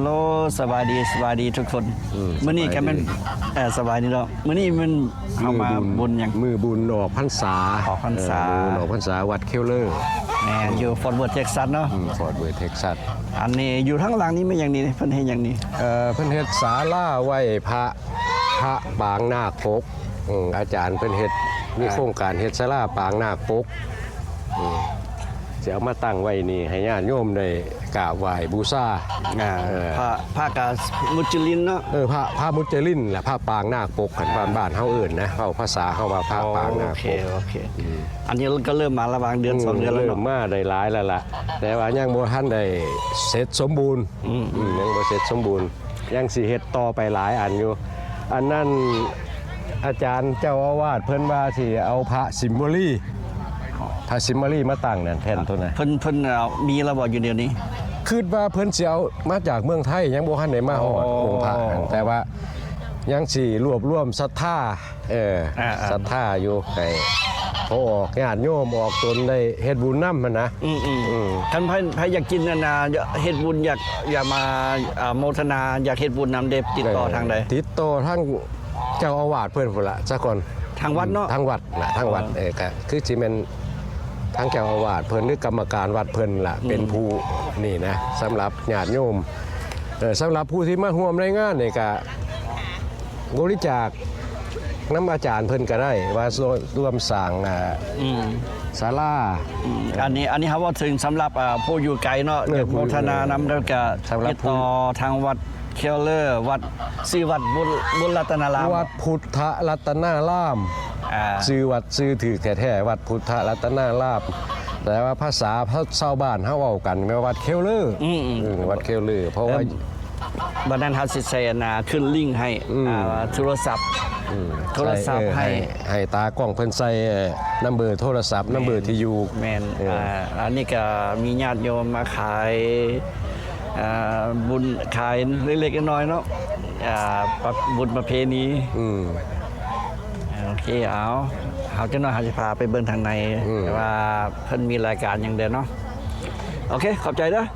ໂອ້ ສະບາຍດີ ສະບາຍດີທຸກຄົນ. ອືມ ມື້ນີ້ກະແມ່ນ ສະບາຍດີ ເອີ ສະບາຍດີເນາະ. ມື້ນີ້ແມ່ນເຮົາມາບຸນຫຍັງ? ມື້ບຸນອອກພັນສາ. ອອກພັນສາ ເອີ ບຸນອອກພັນສາວັດເຄີວເລີ. ແມ່ນ ຢູ່ຟອດເວີດ ເທັກຊັສເນາະ. ອືມ ຟອດເວີດ ເທັກຊັສ. ອັນນີ້ຢູ່ທາງຫຼັງນີ້ແມ່ນຫຍັງນີ້? ເພິ່ນເຮັດຫຍັງນີ້? ເອີ ເພິ່ນເຮັດສາລາໄວ້ພະ ພະປາງນາກປົກ. ອືມ ອາຈານເພິ່ນເຮັດ ມີ ອ່າ ໂຄງການເຮັດສາລາປາງນາກປົກ. ອືມ ຊິເອົາມາຕັ້ງໄວ້ນີ້ໃຫ້ຍາດໂຍມໄດ້ກາບໄຫວ້ບູຊາ. ອ່າ ເອີ ພະ ພະກະມຸດຈະລິນເນາະ. ເອີ ພະ ພະມຸດຈະລິນ ແລະ ພະປາງນາກປົກ ຄັນບ້ານ ບ້ານເຮົາເອີ້ນນະ ເວົ້າພາສາເຮົາວ່າພະປາງນາກປົກ. ໂອເຄ ໂອເຄ. ອືມ ອັນນີ້ກະເລີ່ມມາລະຫວ່າງເດືອນ ອືມ ສອງເດືອນແລ້ວເນາະ. ເລີ່ມມາໄດ້ຫຼາຍແລ້ວລະ ແຕ່ວ່າຍັງບໍ່ທັນໄດ້ເສັດສົມບູນ. ອືມ ອືມ ຍັງບໍ່ເສັດສົມບູນ ຍັງຊິເຮັດຕໍ່ໄປຫຼາຍອັນຢູ່. ອັນນັ້ນອາຈານເຈົ້າອາວາດເພິ່ນວ່າຊິເອົາພະສິມມະລີ ພະສິມມະລີມາຕັ້ງນັ້ນແທ່ນໂຕນັ້ນ. ເພິ່ນ ເພິ່ນເອົາ ມີແລ້ວບໍ່ຢູ່ດຽວນີ້? ຄິດວ່າເພິ່ນຊິເອົາມາຈາກເມືອງໄທ ຍັງບໍ່ທັນໄດ້ມາຮອດ ອໍ ອົງພະນັ້ນ ແຕ່ວ່າຍັງຊິລວບລວມສັດທາ ເອີ ອ່າໆ ສັດທາຢູ່ ໃຫ້ ເພາະອອກຍາດໂຍມອອກຕົນໄດ້ເຮັດບຸນນຳຫັ້ນນະ. ອືມໆ ອືມ ຄັນໃຜ ໃຜຢາກກິນອັນນ່າ ເຮັດບຸນ ຢາກ ຢາກມາ ອາ ໂມທະນາ ຢາກເຮັດບຸນນຳເດ້ ຕິດຕໍ່ ເອີ ທາງໃດ? ຕິດຕໍ່ທາງເຈົ້າອາວາດເພິ່ນພຸ້ນລະສາກ່ອນ. ທາງວັດເນາະ? ທາງວັດລະ ທາງວັດ. ອໍ ເອີ ກະຄືຊິແມ່ນທາງເຈົ້າອາວາດເພິ່ນ ຫຼື ກຳມະການວັດເພິ່ນລະ ອືມ ເປັນຜູ້ນີ້ນະ ສຳລັບຍາດໂຍມ. ເອີ ສຳລັບຜູ້ທີ່ມາຮ່ວມໃນງານນີ້ກະ ບໍລິຈາກນຳອາຈານເພິ່ນກະໄດ້ ວ່າ ລວມສ້າງ ອາ ອືມ ສາລາ. ອືມ ອັນນີ້ ອັນນີ້ເຮົາເວົ້າເຖິງສຳລັບ ອາ ຜູ້ຢູ່ໄກເນາະ. ເອີ ຢາກໂມທະນານຳ ກໍ ກໍ ສຳລັບ ຕິດຕໍ່ ຜູ້ ທາງວັດເຄວເລີ ວັດ ຊື່ວັດບຸນ ບຸນລັດຕະນາລາມ. ວັດພຸດທະລັດຕະນາລາມ. ອ່າ ຊື່ວັດ ຊື່ຖືກແທ້ໆ ວັດພຸດທະລັດຕະນາລາມ ແຕ່ວ່າພາສາຊາວບ້ານເຮົາເວົ້າກັນແມ່ນວັດເຄວເລີ. ອືມໆ ເອີ ວັດເຄວເລີ ເພາະວ່າ ເອີ ບັດນັ້ນເຮົາຊິໃສ່ອັນນ່າ ຂຶ້ນລິ້ງໃຫ້ ອືມ ອ່າ ໂທລະສັບ ອືມ ໂທລະສັບ ໃສ່ ເອີ ໃຫ້ ໃຫ້ ໃຫ້ຕາກ້ອງເພິ່ນໃສ່ ເອີ ນຳເບີໂທລະສັບ ແມ່ນ ນຳເບີທີ່ຢູ່. ແມ່ນ ເອີ ອ່າ ອັນນີ້ກະມີຍາດໂຍມມາຂາຍ ອ່າ ບຸນ ຂາຍເລັກໆນ້ອຍໆເນາະ ອ່າ ປະ ບຸນປະເພນີ. ອືມ ໂອເຄ ເອົາ ເຮົາຈັກໜ້ອຍເຮົາຊິພາໄປເບິ່ງທາງໃນ ອືມ ວ່າເພິ່ນມີລາຍການຫຍັງແດ່ເນາະ. ໂອເຄ ຂອບໃຈເດີ. ໄປ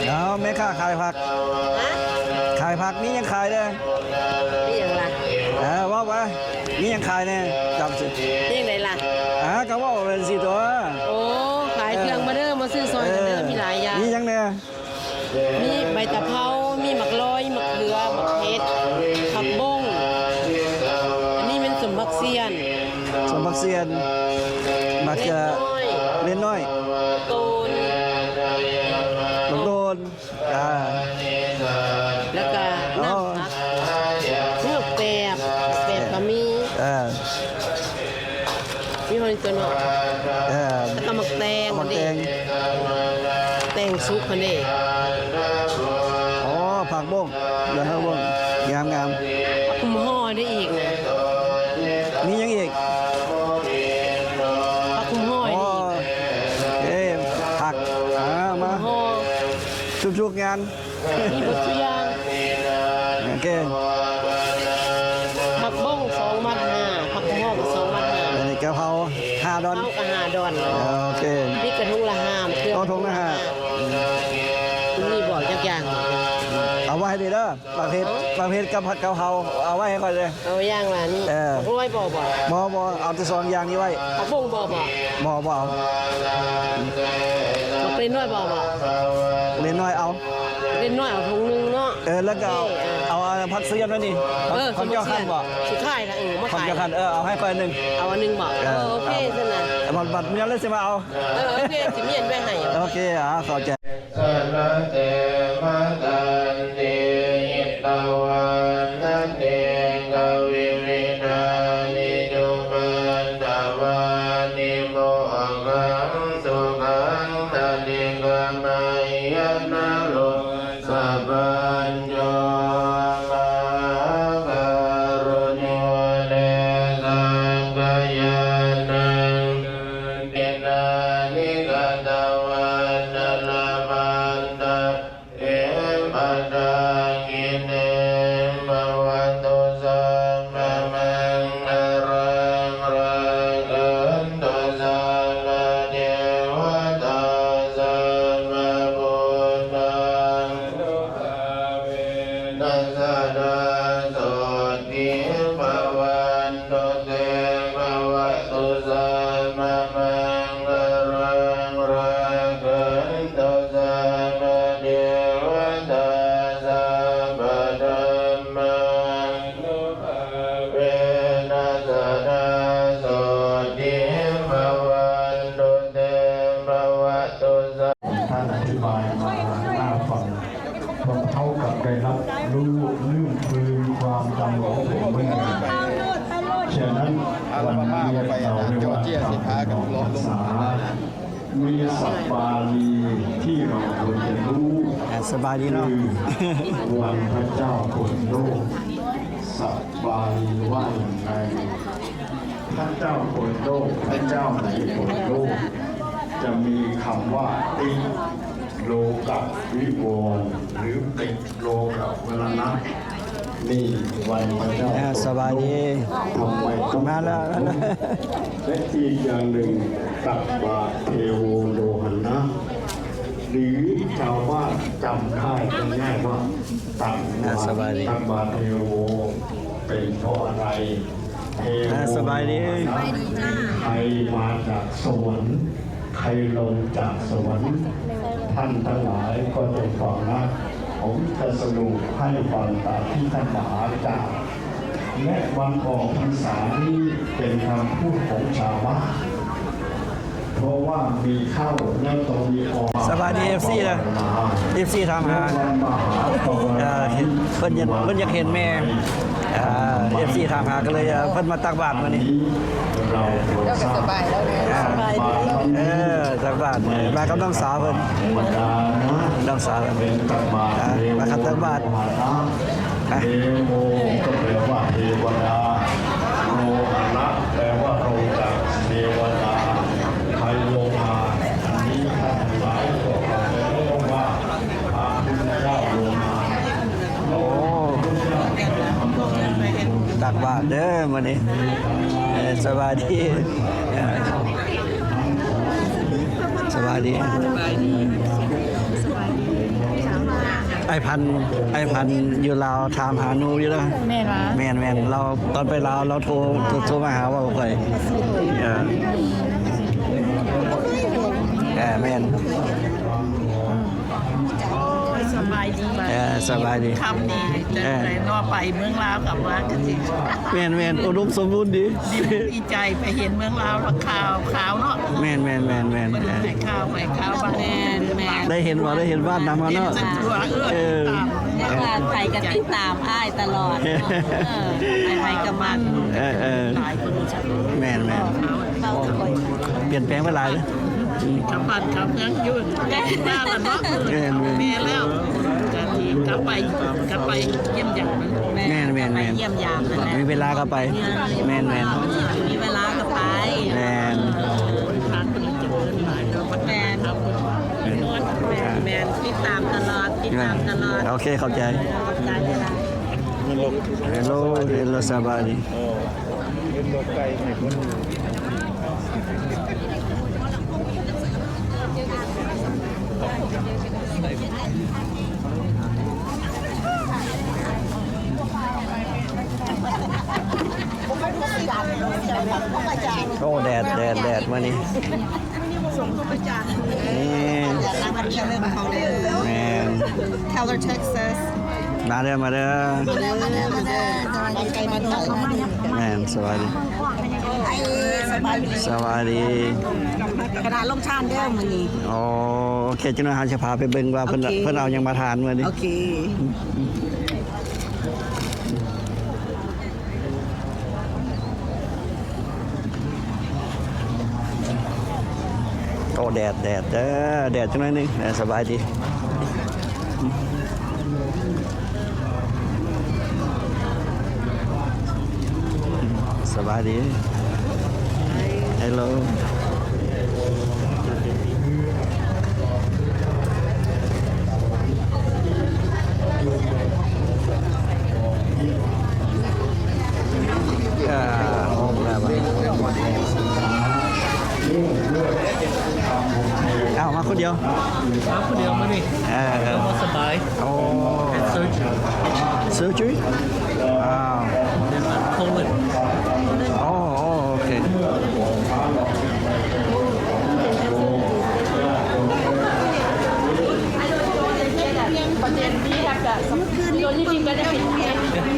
ເອົາ ແມ່ຄ້າຂາຍຜັກ ຂາຍຜັກ ມີຫຍັງຂາຍແດ່? ມີຫຍັງລະ? ເອີ ເວົ້າໄປ ມີຫຍັງຂາຍແດ່? ຈຳຊິ ມີຫຍັງໃດລະ? ອ່າ ກະເວົ້າໄປຊີ້ຕົວະ. ໂອ້ ຂາຍເຄື່ອງມາເດີ ມາຊື້ຊ່ອຍກັນເດີ ເອີ ມີຫຼາຍຢ່າງ. ມີຫຍັງແດ່? ມີໃບຕະເພົາ ມີໝາກລອຍ ໝາກເຂືອ ໝາກເຫັດ ຜັກບົ້ງ. ອັນນີ້ແມ່ນສົ້ມຜັກຊຽນ ສົ້ມຜັກຊຽນ ໝາກເຂືອ ເມັດນ້ອຍ ເມັດນ້ອຍ ຕົ້ນ ບັກໂດນ ອ່າ ແລ້ວກະ ອໍ ນ້ຳຜັກ ມີໝາກແປບ ໝາກແປບກະມີ ເອີ ມີຮອນຕົວເນາະ ເອີ ແລ້ວກະໝາກແຕງ ໝາກແຕງ ແຕງສຸກຫັ້ນເດ້. ອໍ ຜັກບົ້ງ ເລື່ອງຜັກບົ້ງ ງາມໆ. ຜັກຫຸ່ມຫໍ່ໄດ້ອີກນະ ມີຫຍັງອີກ? ຜັກຫຸ່ມຫໍ່ໄດ້ອີກ. ອໍ ເອີ ຜັກ ອ່າ ມາ ຫຸ່ມຫໍ່ ທຸກໆງານ. ມີເບິດທຸກຢ່າງ. ໂອເຄ ຜັກບົ້ງສອງບາດຫ້າ ຜັກຫອມກະສອງບາດຫ້າ. ອັນນີ້ກະເພົາຫ້າດອນ ເອົາກະຫ້າດອນ. ໂອເຄ ມີກະຖົງລະຫ້າ ເຄື່ອງ ເອົາຖົງລະຫ້າ. ມີບໍ່ຈັກຢ່າງ? ໄປ ເອົາໄວ້ໃຫ້ເດີ ໝາກເຜັດ ໝາກເຜັດກັບຜັດກະເພົາ ເອົາໄວ້ໃຫ້ຂ້ອຍເດີ. ເອົາຢ່າງລະນີ້ ເອີ ບັກຮວຍບໍ່ ບໍ່ ບໍ່ ບໍ່ ເອົາແຕ່ສອງຢ່າງນີ້ໄວ້. ຜັກບົ້ງບໍ່ ບໍ່ ບໍ່ ບໍ່ເອົາ. ໝາກເລັ່ນນ້ອຍບໍ່ ບໍ່ ເລັ່ນນ້ອຍເອົາ ເລັ່ນນ້ອຍເອົາຖົງໜຶ່ງເນາະ. ເອີ ແລ້ວກໍເອົາ ເອີ ເອົາ ເອົາຜັກເຊື່ອມນັ້ນນີ້ ເອີ ຜັກ ຜັກເຈົ້າຄັນບໍ່ ສຸດທ້າຍລະ ເອີ ມາຂາຍ ເອົາໃຫ້ຂ້ອຍໜຶ່ງ ເອົາອັນໜຶ່ງບໍ່. ເອີ ເອີ ໂອເຄຊັ້ນນະ ບັດ ບັດເມືອແລ້ວຊິມາເອົາ. ເອີ ໂອເຄ ຊິມ້ຽນໄວ້ໃຫ້. ໂອເຄ ອ່າ ເຂົ້າໃຈ. ສະລະເສມະຕັນຕິ ຫິຕະວັນນະເຕ ກະວິວິນາ ນິຈຸປັນຕະວາ ນິໂມກຂັງ ສຸຂັງ ທະລິກະໄມຍະນະໂລ ສະປັນໂຍ ມະຫາກາລຸນໂຍ ເດຊະກະຍານັງ ເຕນານິກະຕະວັນຕະລະພັນຕະເອ ປະທາກິເນ ພະວັນຕຸ ສະບະມັງຄະລັງ ລັກຂັນຕຸ ສະບະເທວະຕາ ສະບະພຸດທັງ ອານຸພາເວນະ ສະດາ ໂສຕິ ພະວັນຕຸ ເຕ ພະວະຕຸ ສະບະມັງຄະລັງ ລັກຂັນຕຸ ສະບະເທວະຕາ ສະບະທຳມາ ອານຸພາເວນະ ສະດາ ໂສຕິ ພະວັນຕຸ ເຕ ພະວະຕຸ ສະ ທ່ານອະທິບາຍມາໜ້າຟັງ ພວກເຮົາກັບໄດ້ຮັບຮູ້ລຶ້ງຟື້ນຄວາມຈຳຂອງເພິ່ນເໝືອນກັນ. ສະນັ້ນ ວັນນີ້ເຮົາໄດ້ວ່າທຳເປັນອອກພັນສາ ມີສັບບາລີທີ່ເຮົາຄວນຈະຮູ້ ອ່າ ສະບາຍດີເນາະ ຄືວັນພະເຈົ້າເປີດໂລກ ສັບບາລີວ່າຢ່າງໃດ? ພະເຈົ້າເປີດໂລກ ພະເຈົ້າໃດເປີດໂລກ ຈະມີຄຳວ່າ ຕິໂລກະວິວອນ ຫຼື ຕິໂລກະວະລະນະ ນີ້ວັນພະເຈົ້າ ອ່າ ເປີດໂລກ ສະບາຍດີ ທຳໄມຕ້ອງ ມາແລ້ວ ແລະ ອີກຢ່າງໜຶ່ງ ຕັກບາດເທໂວໂລຫັນນະ ຫຼື ຊາວບ້ານຈຳໄດ້ງ່າຍໆວ່າ ຕັກບາດ ອ່າ ສະບາຍດີ ຕັກບາດເທໂວ ເປັນເພາະອະໄລ? ເທໂວ ອ່າ ສະບາຍດີ ໃຜມາຈາກສະຫວັນ ໃຜລົງຈາກສະຫວັນ ທ່ານທັງຫຼາຍກໍຈົ່ງຟັງນະ ຜົມຈະສະຫຼຸບໃຫ້ຟັງຕາມທີ່ທ່ານມະຫາຈານ ແລະ ວັນອອກພັນສານີ້ເປັນຄຳພູດຂອງຊາວບ້ານ ເພາະວ່າມີເຂົ້າແລ້ວຕ້ອງມີອອກ. ສະບາຍດີ ເອັຟຊີ ເດີ ເອັຟຊີຖາມຫາ ເອີ ເພິ່ນຢາກ ເພິ່ນຢາກເຫັນແມ່ ອ່າ ເອັຟຊີຖາມຫາ ກໍເລີຍ ເອີ ເພິ່ນມາຕັກບາດມື້ນີ້. ເຈົ້າກໍສະບາຍແລ້ວເນາະ ອ່າ ສະບາຍດີ ເອີ ຕັກບາດ ມາກັບນ້ອງສາວເພິ່ນ ນ້ອງສາວເພິ່ນ ອ່າ ມາກັບຕັກບາດ. ເທໂວກໍແປວ່າເທວະດາ ໂລຫະນະ ແປວ່າລົງຈາກເທວະດາ ໃຜລົງມາ? ອັນນີ້ທ່ານທັງຫຼາຍກໍເຂົ້າໃຈວ່າ ພະພຸດທະເຈົ້າລົງມາ. ໂອ້ ຕັກບາດເດີມື້ນີ້ ເອີ ສະບາຍດີ ສະບາຍດີ ສະບາຍດີ. ອ້າຍພັນ ອ້າຍພັນຢູ່ລາວຖາມຫາໜູຢູ່ເດີ. ແມ່ນຫວາ? ແມ່ນໆ ລາວ ຕອນໄປລາວລາວໂທ ໂທ ໂທມາຫາເວົ້າກັບຂ້ອຍ. ເອີ ເອີ ແມ່ນ. ສະບາຍດີ ເອີ ສະບາຍດີ ຄ່ຳນີ້ ເອີ ຈັ່ງໃດເນາະ ໄປເມືອງລາວກັບມາຄືຊິ ແມ່ນໆ ອຸດົມສົມບູນດີ ດີ ດີໃຈໄປເຫັນເມືອງລາວ ລາວຂາວ ຂາວເນາະ. ແມ່ນໆໆໆ ເພິ່ນໃຫ້ຂ່າວ ໃຫ້ຂ່າວບ້ານ ແມ່ນໆ ໄດ້ເຫັນບໍ່ ໄດ້ເຫັນບ້ານນຳເຮົາເນາະ. ເອີ ເອີ ເພາະວ່າໃຜກໍຕິດຕາມອ້າຍຕະຫຼອດເນາະ ເອີ ໃຜໆກໍມັກ ເອີ ເອີ ຫຼາຍຄົນ ແມ່ນໆ ປ່ຽນແປງໄປຫຼາຍເດີ. ກັບບ້ານກັບເມືອງຢູ່ ແມ່ນແລ້ວ ກະຊິກັບໄປ ກັບໄປຢ້ຽມຢາມ. ແມ່ນໆໆ ໄປຢ້ຽມຢາມນັ້ນແຫຼະ ມີເວລາກໍໄປ. ແມ່ນໆ ມີເວລາກໍໄປ. ແມ່ນ ແມ່ນ ແມ່ນ ຕິດຕາມຕະຫຼອດ ຕິດຕາມຕະຫຼອດ. ໂອເຄ ຂອບໃຈ ຂອບໃຈ. ເຮລໂລ ເຮລໂລ ສະບາຍດີ. ເຮັດຕົວໄກ່ໃຫ້ເພິ່ນ. ໂອ້ ແດດ ແດດ ແດດ ມື້ນີ້ ນີ້ Keller Texas ມາເດີ ມາເດີ ມາເດີ ມາເດີ ມາເດີ ແມ່ນ ສະບາຍດີ ສະບາຍດີ ຄະນະລົງທານເດີມື້ນີ້ ໂອເຄ ຈັກໜ່ອຍເຮົາຊິພາໄປເບິ່ງວ່າເພິ່ນ ໂອເຄ ເພິ່ນເອົາຫຍັງມາທານມື້ນີ້ ໂອເຄ. ໂອ້ ແດດ ແດດເດີ ແດດຈັກໜ້ອຍໜຶ່ງ ເອີ ສະບາຍດີ ສະບາຍດີ Hello. ອ້າວ ມາຄົນດຽວ ມາຄົນດຽວມື້ນີ້ ເອີ ບໍ່ສະບາຍ ໂອ້ surgery surgery ອ້າວ Poland ໂອ້ ໂອ້ ໂອເຄ But then we have the, the only thing benefit,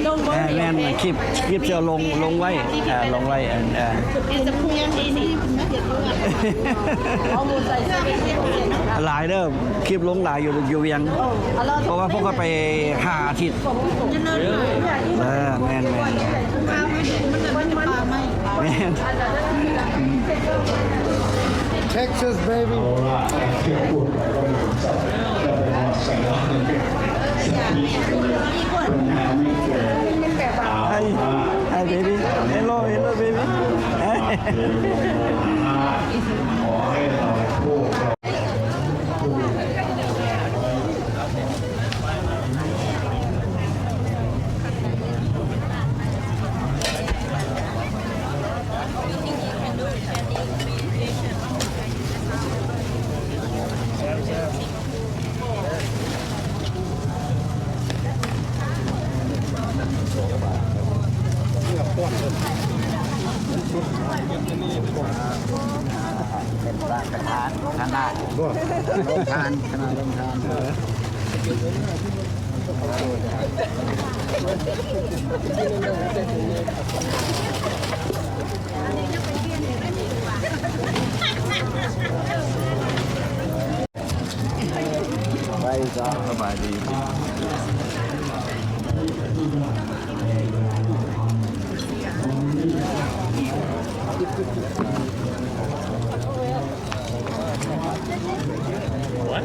don't worry, ແມ່ນ okay? ຄລິບ ຄລິບທີ່ເອົາລົງ ລົງໄວ້ ອ່າ ລົງໄວ້ ອັນ ອ່າ It's a pool easy. Almost like seventy percent. ຫຼາຍເດີ ຄລິບລົງຫຼາຍຢູ່ ຢູ່ວຽງ ເພາະວ່າພວກຂ້ອຍໄປຫ້າອາທິດ ເອີ ແມ່ນໆ ແມ່ນ Texas baby. Hi, hi baby. Hello, hello baby. ເປັນປະທານຄະນະລົງທານ ຄະນະລົງທານ. ໄປຊະ ສະບາຍດີ. What?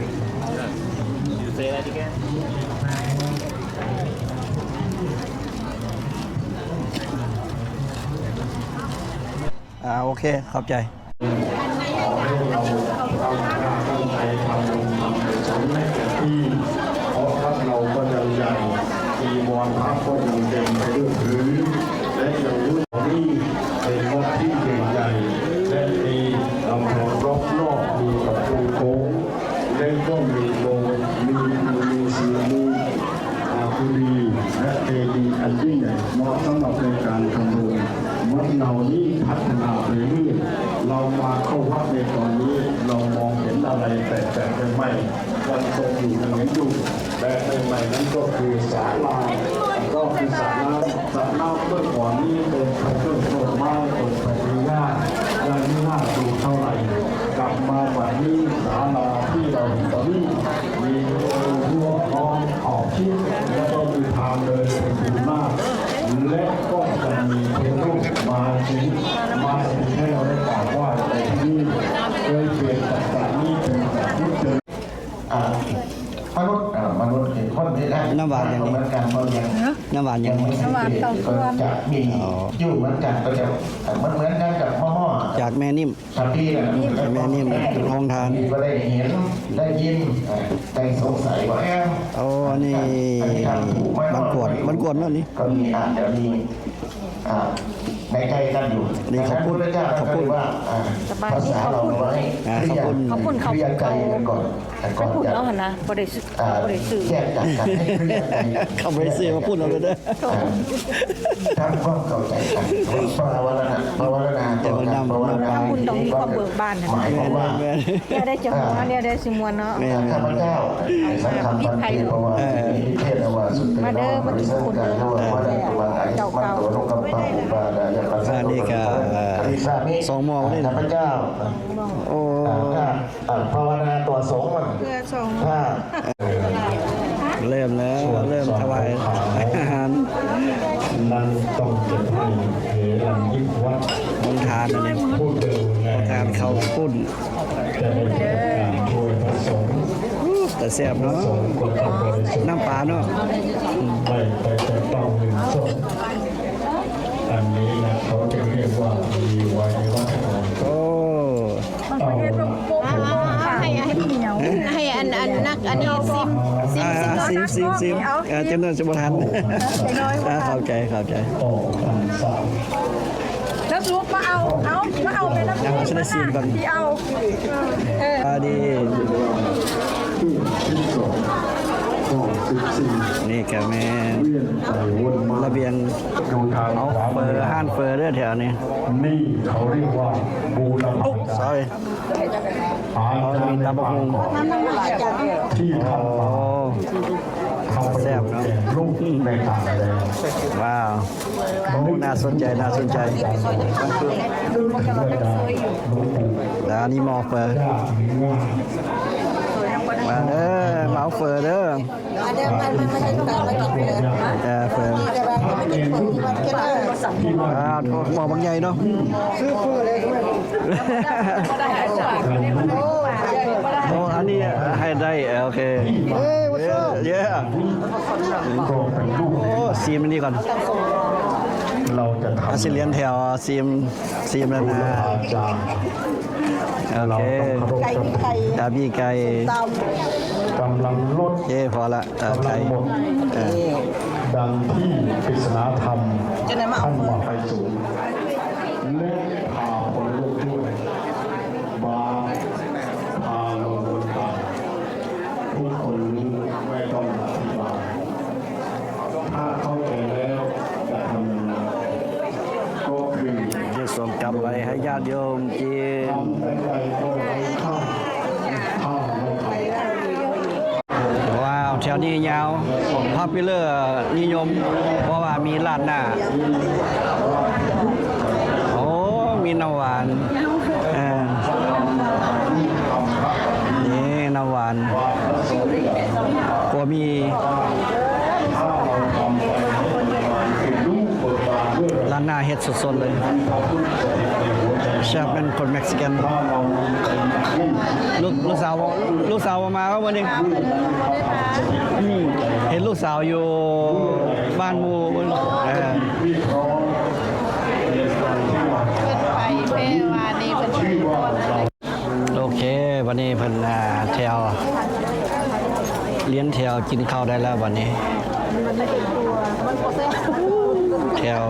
You say that again? ອ່າ ໂອເຄ ຂອບໃຈ. ຂໍໃຫ້ເຮົາຕັ້ງກາຍຕັ້ງໃຈທຳບຸນທຳກຸສົນໃນແຕ່ປີ ເພາະວັດເຮົາກໍຍັງໃຫຍ່ ຈີວອນພະກໍຍັງເຕັມໄປດ້ວຍຜືນ ແລະ ຍັງຮູ້ວ່ານີ້ເປັນວັດທີ່ຍິ່ງໃຫຍ່ ແລະ ມີກຳແພງລ້ອມຮອບ ມີປະຕູໂຂງ ແລະ ກໍມີໂລງ ມີ ມີ ມີ ອາ ກຸດີ ແລະ ເຈດີອັນຍິ່ງໃຫຍ່ ເໝາະສຳລັບໃນການທຳບຸນ. ວັດເຫຼົ່ານີ້ພັດທະນາໄປເລື້ອຍ. ເຮົາມາເຂົ້າວັດໃນຕອນນີ້ ເຮົາມອງເຫັນອາໄລແປກໆໃໝ່ໆ ຍັງຕົກຢູ່ ຍັງເຫັນຢູ່ແບບໃໝ່ໆ ນັ້ນກໍຄືສາລາ ກໍຄືສາລາ ສາລາເມື່ອກ່ອນນີ້ເປັນພະເຈົ້າໂຊດໄມ້ ເປັນພະເຈົ້າຍາ ຍັງໜ້າດູເທົ່າໃດ. ກັບມາບັດນີ້ ສາລາທີ່ເຮົາເຫັນຕອນນີ້ ມີຮົ້ວຮອບ ຂອບຊິດ ແລະ ກໍມີທາງເດີນເປັນບຸນມາກ ແລະ ກໍຈະມີເທວະມາຈິງ ມາສະຖິດໃຫ້ເຮົາໄດ້ກາບໄຫວ້ໃນທີ່ນີ້ ເຄີຍເປັນສະຖານທີ່ເປັນສະຖານທີ່ເຈີ ອ່າ ມະນຸດ ເອີ ມະນຸດເປັນຄົນນີ້ແຫຼະ ນ້ຳຫວານຫຍັງນີ້? ເໝືອນກັນບໍ່? ຍັງ ນ້ຳຫວານຫຍັງນີ້? ນ້ຳຫວານເຕົ້າສ່ວນ ຈະມີ ອໍ ຢູ່ເໝືອນກັນ ກໍຈະ ເອີ ມັນເໝືອນກັນກັບໝໍ້ ຈາກແມ່ນິ້ມ ແມ່ນິ້ມ ໂຮງທານ ທີ່ບໍ່ໄດ້ເຫັນໄດ້ຍິນ ເອີ ໄດ້ສົງໄສວ່າ ເອີ ໂອ້ ອັນນີ້ ອັນນີ້ທ່ານຜູ້ມາ ບ້ານກວດ ບ້ານກວດເນາະນີ້ ກໍມີ ອາດຈະມີ ອ່າ ໃນໃຈກັນຢູ່. ນີ້ເຂົ້າປຸ້ນ ເຂົ້າປຸ້ນ ສະບາຍດີ ເຂົ້າປຸ້ນ ເຂົ້າປຸ້ນ ເຂົ້າປຸ້ນ ເຂົ້າປຸ້ນເຂົາເຈົ້າ ເຂົ້າປຸ້ນເນາະຫັ້ນນະ ບໍ່ໄດ້ຊື້ ອ່າ ບໍ່ໄດ້ຊື້ ແຍກຈາກກັນໃຫ້ເລື່ອງໃດ ເຂົາບໍ່ໄດ້ຊື້ມາປຸ້ນເອົາເດີ ອ່າ ທຳຄວາມເຂົ້າໃຈກັນ ພາວະນາ ພາວະນາຕໍ່ກັນ ພາວະນາ ທຳບຸນຕ້ອງມີຄວາມເບີກບານນະ ໝາຍຄວາມວ່າ ແມ່ນໆ ແນວໃດຈະມ່ວນ ແນວໃດຊິມ່ວນເນາະ ແມ່ນໆ ຂ້າພະເຈົ້າ ສຳຄັນບັນເທ ພາວະ ເອີ ນິເທດ ອະວາສຸເຕ ມາເດີ ມາກິນເຂົ້າປຸ້ນເດີ ເຈົ້າເກົ່າ ອັນນີ້ກະສອງໝໍ້ເດ້ ຂ້າພະເຈົ້າ ໂອ້ ອ່າ ພາວະນາຕໍ່ສົງ ເພື່ອສົງ ອ່າ ເລີ່ມແລ້ວ ເລີ່ມຖວາຍອາຫານ ນັ້ນຕ້ອງເກັບໃຫ້ເຫລັງຍິບວັດ ໂຮງທານອັນນີ້ ໂຮງທານເຂົ້າປຸ້ນ ແຕ່ແຊບເນາະ ນ້ຳປາເນາະ ໄດ້ໄປຈັບຕ້ອງໜຶ່ງສົງ ອັນນີ້ນະ ເຂົາຈຶ່ງຮຽກວ່າມີໄວວັດທະນະ ໂອ້ ເອົາລະ ໃຫ້ ໃຫ້ ໃຫ້ອັນ ອັນນັກອັນນີ້ຊິມ ຊິມ ອ່າ ຊິມ ຊິມ ຊິມ ເອີ ຈຳນວນຊິບໍ່ທັນ ອ່າ ເຂົ້າໃຈ ເຂົ້າໃຈ ອອກພັນສາ ແລ້ວສະຫຼຸບມາເອົາ ເອົາ ມາເອົາແມ່ນ້ຳ ເອົາ ຊິໄດ້ຊິມກ່ອນ ຊິເອົາ ເອີ ອ່າ ດີ ນີ້ກະແມ່ນລະບຽງ ເອົາເຝີ ຮ້ານເຝີເດີແຖວນີ້ ນີ້ເຂົາຮຽກວ່າບູລະພາຈາ ໂອ້ ສອຣີ ອໍ ມີຕຳບັກຫຸ່ງ ທີ່ທຳມາ ແຊບເນາະ ລູກໃນການແລ ວ້າວ ໂອ້ ໜ້າສົນໃຈ ໜ້າສົນໃຈ ແລ້ວອັນນີ້ໝໍ້ເຝີ ມາເດີ ມາເອົາເຝີເດີ. ເອີ ເຝີ ອ່າ ໂອ້ ໝໍ້ບັກໃຫຍ່ເນາະ ໂອ້ ອັນນີ້ໃຫ້ໄດ້ ໂອເຄ ເຢ້ ໂອ້ ຊີມອັນນີ້ກ່ອນ ເຮົາຊິລຽນແຖວຊີມ ຊີມແລ້ວນະ ໂອເຄ ກາມີໄກ່ ກຳລັງລົດ ເອີ ພໍລະ ເອີ ກຳລັງໝົດ ເອີ ດັ່ງທີ່ປຶກສະນາທຳ ທ່ານມະຫາໄພສູງ ແລະ ພາຄົນລຸກດ້ວຍ ບາ ພາລົງບົນຕັກ ທຸກຄົນຮູ້ ໄມ່ຕ້ອງອະທິບາຍ ຖ້າເຂົ້າໃຈແລ້ວຈະທຳຢ່າງນັ້ນ ກໍຄື ຈະສົ່ງກັບໄປໃຫ້ຍາດໂຍມຈີນ ວ້າວ ແຖວນີ້ຍາວ popular ນິຍົມ ເພາະວ່າມີລາດໜ້າ ໂອ້ ມີນ້ຳຫວານ ເອີ ນີ້ນ້ຳຫວານ ກົວມີ ລາດໜ້າເຮັດສົດໆເລີຍ ເຊຟແມ່ນຄົນເມັກຊິກັນ ລູກ ລູກສາວ ລູກສາວບໍ່ມາເນາະມື້ນີ້ ອືມ ເຫັນລູກສາວຢູ່ບ້ານໝູ່ ເອີ ໂອເຄ ບັດນີ້ເພິ່ນ ອ່າ ແຖວ ລຽນແຖວກິນເຂົ້າໄດ້ແລ້ວບັດນີ້ ແຖວ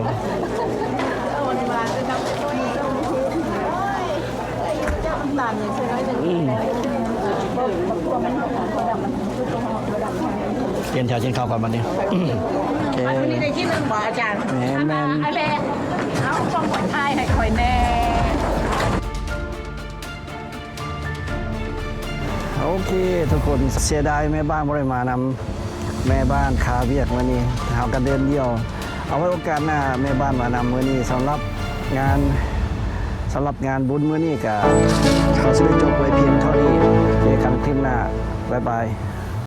ອືມ ລຽນແຖວກິນເຂົ້າກ່ອນບັດນີ້ ໂອເຄ ອັນນີ້ໄດ້ທີ່ໜຶ່ງບໍ່ອາຈານ? ແມ່ນໆ ອັນແລກ ເອົາກ້ອງຂ້ອຍຖ່າຍໃຫ້ຂ້ອຍແດ່. ໂອເຄ ທຸກຄົນ ເສຍດາຍແມ່ບ້ານບໍ່ໄດ້ມານຳ ແມ່ບ້ານຄາວຽກມື້ນີ້ ເຮົາກະເດີນດ່ຽວ ເອົາໄວ້ໂອກາດໜ້າແມ່ບ້ານມານຳ. ມື້ນີ້ສຳລັບງານ ສຳລັບງານບຸນມື້ນີ້ກະ ເຮົາຊິໄດ້ຈົບໄວ້ພຽງເທົ່ານີ້ ເຈີກັນຄລິບໜ້າ ບາຍບາຍ.